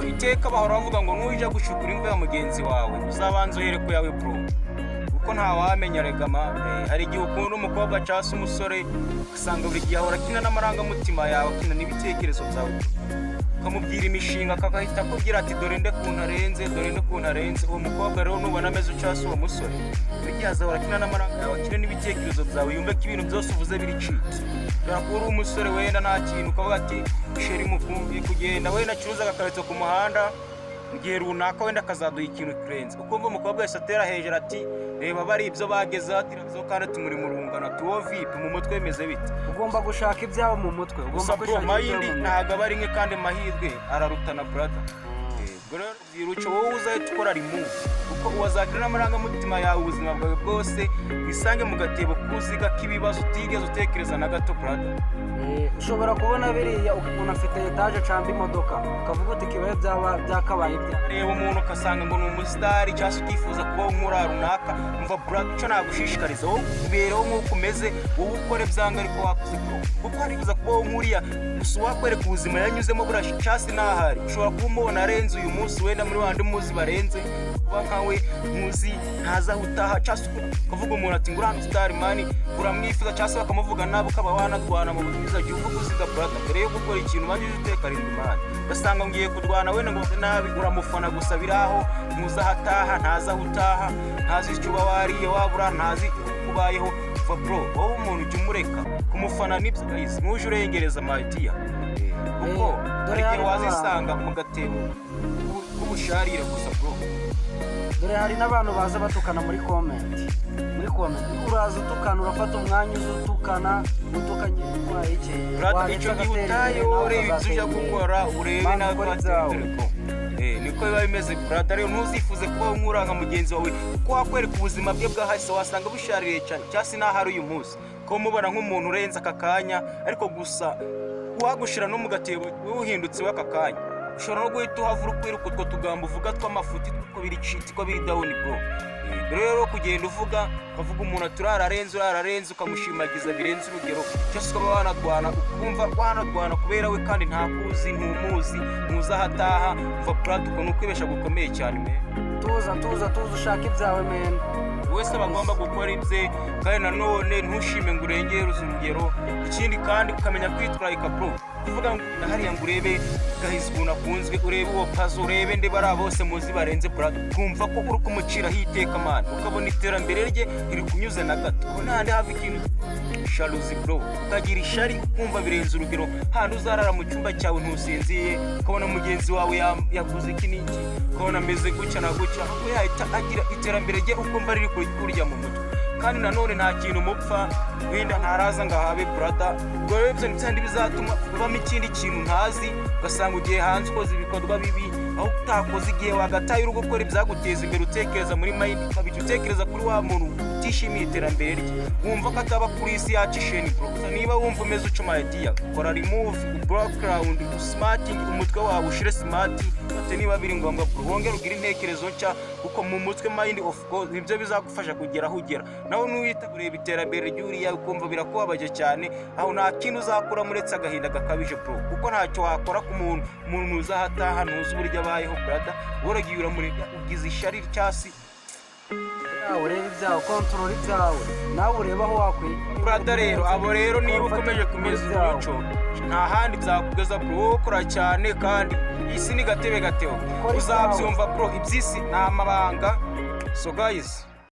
Kuko iteka bahora bavuga ngo nujya gucukura imva ya mugenzi wawe, uzabanza uhere ku yawe, bro, kuko ntawamenya. Regama hari igihe ukunda umukobwa cyangwa se umusore, ugasanga buri gihe ahora akina n'amarangamutima yawe, akina n'ibitekerezo byawe, ukamubwira imishinga akagahita akubwira ati: "Dore nde kuntu arenze, dore nde kuntu arenze." Uwo mukobwa rero nubona ameze utyo se uwo musore, buri gihe azahora akina n'amaranga yawe, akina n'ibitekerezo byawe, yumve ko ibintu byose uvuze biri cheat. Ushobora kuba uri umusore wenda nta kintu, ukavuga ati: "Chérie mukumbi kugenda wenda acuruza agakarito ku muhanda, mu gihe runaka wenda akazaduha ikintu kirenze." Ukumva umukobwa wese atera hejuru ati: "Reba bari ibyo bagezeho," ati: "Nabyo kandi tumuri mu rungano," ati: "Wowe vipi mu mutwe bimeze bite?" Ugomba gushaka ibyawe mu mutwe, ugomba Gusa bro, kwishakira ibyawe mind mu mutwe. Ntabwo aba ari nke kandi mahirwe ararutana, brother. Ubwo rero byiruca wowe uzahita ukora remove, kuko uwazakira n'amarangamutima yawe ubuzima bwawe bwose, wisange mu gatebo k'uziga k'ibibazo utigeze utekereza na gato, brother. Ushobora kubona biriya ukuntu afite etaje cyangwa imodoka, ukavuga uti: "Kibaye byaba byakabaye ibya." Reba umuntu ugasanga ngo ni umusitari, cyangwa se ukifuza kubaho nk'uriya runaka. Umva brother, icyo nagushishikariza, wowe ubereho nk'uko umeze, wowe ukore byanga ariko wakoze, bro, kuko harifuza kubaho nk'uriya gusa uwakwereka ubuzima yanyuzemo buriya cyangwa se n'ahari ushobora kuba umubona arenze uyu munsi, wenda muri wandi muzi barenze kuba nkawe muzi ntazi aho utaha, cyangwa se ukavuga umuntu ati ngo uriya musitari man uramwifuza, cyangwa se bakamuvuga nabi ukaba wanarwana mu buzima. Jya uvuga uziga, brother. Mbere yo gukora ikintu ubanza ujye uteka arindwi, man. Ugasanga ngiye kurwana wenda ngo nabi uramufana gusa biri aho, ntuzi aho ataha, ntazi aho utaha, ntazi icyo uba wariye wabura, ntazi uko ubayeho. Va bro, wowe umuntu ujya umureka kumufana nibyo guys, ntuje urengereza my dear, kuko Dore hari igihe hari wazisanga mu gatebo k'ubusharire gusa, bro. Dore hari n'abantu baza batukana muri comment. Muri comment uraza utukana, urafata umwanya uza utukana, utukanye utwaye iki? Brother, Waretse icyo gihe agatera utaye imbere, nawe ureba ibyo ujya ukazatera imbere. gukora, urebe Manza nawe ukore watera ibyawe. imbere, bro. Niko biba bimeze, brother. Rero ntuzifuze kubaho nk'uranga mugenzi wawe, kuko wakwereka ubuzima bwe bwahise wasanga bushaririye cyane, cyangwa se n'aho ari uyu munsi ko mubona nk'umuntu urenze aka kanya, ariko gusa wagushira no mu gatebo uhindutse w'aka kanya, ushobora no guhita uhavura ukwiruka utwo tugambo uvuga tw'amafuti, ko biri cheat, ko biri down, bro. Rero kugenda uvuga, ukavuga umuntu ati urararenze, urararenze, ukamushimagiza birenze urugero, cyangwa se ukaba wanarwana, ukumva wanarwana kubera we kandi ntakuzi, ntumuzi, ntuzi aho ataha. Umva brother, ukuntu ukwibesha gukomeye cyane, man. Tuza, tuza, tuza, ushaka ibyawe, man. Buri wese aba agomba gukora ibye, kandi nanone ntushime ngo urengere urugero. Ikindi kandi ukamenya kwitwararika, bro. Kuvuga ngo hariya ngo urebe Gahizi ukuntu akunzwe, urebe uwo Pazo, urebe nde, bariya bose muzi barenze, brother, kumva ko uri kumuciraho iteka, man, ukabona iterambere rye ntiri na gato, ubona handi hava ikintu jalousie, bro, ukagira ishari, ukumva birenze urugero, handi uzarara mu cyumba cyawe ntusinziye, ukabona mugenzi wawe yaguze iki n'iki, ukabona ameze gutya na gutya, kuko yahita agira iterambere rye, ukumva riri kurya mu mutwe, kandi nanone nta kintu mupfa, wenda ntaraza ngo ahabe, brother. Ubwo rero ibyo ni byandi bizatuma ubamo ikindi kintu ntazi, ugasanga ugiye hanze ukoze ibikorwa bibi aho utakoze igihe wagataye uri gukora ibyaguteza imbere, utekereza muri mind ukabijya utekereza kuri wa muntu utishimiye iterambere rye, wumva ko ataba kuri isi yacu isheni, bro. Gusa niba wumva umeze uca, my dear, kora remove background, smarting umutwe wawe, ushire smart ate niba biri ngombwa, bro, wongere ugire intekerezo nshya, kuko mu mutwe, mind of course, nibyo bizagufasha kugera aho ugera. Nawe nuwita kureba iterambere ry'uriya ukumva birakubabaje cyane, aho nta kintu uzakuramo uretse agahinda gakabije, bro, kuko ntacyo wakora ku muntu, umuntu ntuzi aho ataha, ntuzi uburyo abayeho, brother. Waragiye uramureba ugize ishyari cyasi. Yawe, urebe ibyawe, control ibyawe, nawe urebe aho wakwiye. Brother, rero abo rero niba ukomeje kumeza umuco nta handi byakugeza, bro. Wowe ukora cyane, kandi iyi si ni gatebe gateo, uzabyumva, bro. Iby'isi ni amabanga. So guys.